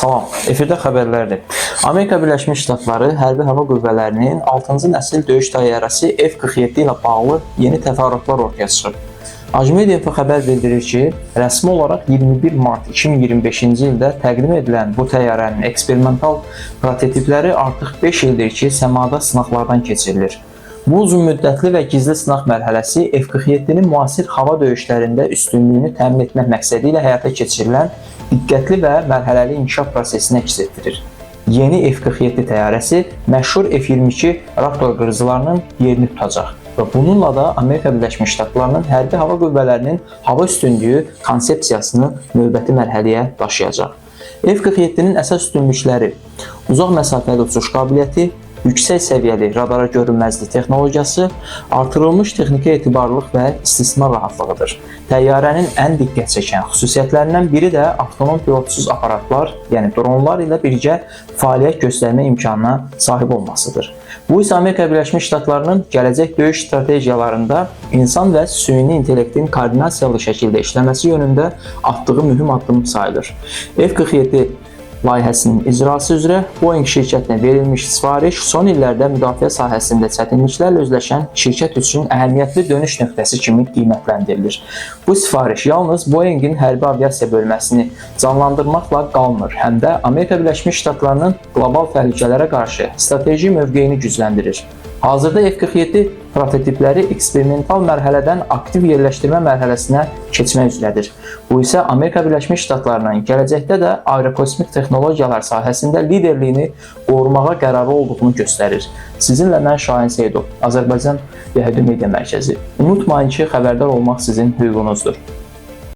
Salam, efirdə xəbərlərdir. Amerika Birləşmiş Ştatları Hərbi Hava Qüvvələrinin 6-cı nəsil döyüş təyyarəsi F-47 ilə bağlı yeni təfərrüatlar ortaya çıxıb. Ajmedia Info xəbər bildirir ki, rəsmi olaraq 21 mart 2025-ci ildə təqdim edilən bu təyyarənin eksperimental prototipləri artıq 5 ildir ki, səmada sınaqlardan keçirilir. Bu uzunmüddətli və gizli sınaq mərhələsi F-47-nin müasir hava döyüşlərində üstünlüyünü təmin etmək məqsədi ilə həyata keçirilən diqqətli və mərhələli inkişaf prosesini əks etdirir. Yeni F-47 təyyarəsi məşhur F-22 Raptor qırıcılarının yerini tutacaq və bununla da Amerika Birləşmiş Ştatlarının hərbi hava qüvvələrinin hava üstünlüyü konsepsiyasını növbəti mərhələyə daşıyacaq. F-47-nin əsas üstünlükləri uzaq məsafəli uçuş qabiliyyəti, yüksək səviyyəli radara görünməzlik texnologiyası, artırılmış texniki etibarlılıq və istismar rahatlığıdır. Təyyarənin ən diqqət çəkən xüsusiyyətlərindən biri də avtonom pilotsuz aparatlar, yəni dronlar ilə birgə fəaliyyət göstərmə imkanına sahib olmasıdır. Bu isə Amerika Birləşmiş Ştatlarının gələcək döyüş strategiyalarında insan və süni intellektin koordinasiyalı şəkildə işləməsi yönündə atdığı mühüm addım sayılır. F-47 layihəsinin icrası üzrə Boeing şirkətinə verilmiş sifariş son illərdə müdafiə sahəsində çətinliklərlə üzləşən şirkət üçün əhəmiyyətli dönüş nöqtəsi kimi qiymətləndirilir. Bu sifariş yalnız Boeingin hərbi aviasiya bölməsini canlandırmaqla qalmır, həm də Amerika Birləşmiş Ştatlarının qlobal təhlükələrə qarşı strateji mövqeyini gücləndirir. Hazırda F-47 prototipləri eksperimental mərhələdən aktiv yerləşdirmə mərhələsinə keçmək üzrədir. Bu isə Amerika Birləşmiş Ştatlarının gələcəkdə də aerokosmik texnologiyalar sahəsində liderliyini qorumağa qərarlı olduğunu göstərir. Sizinlə mən Şahin Seyidov, Azərbaycan Yəhudi Media Mərkəzi. Unutmayın ki, xəbərdar olmaq sizin hüququnuzdur.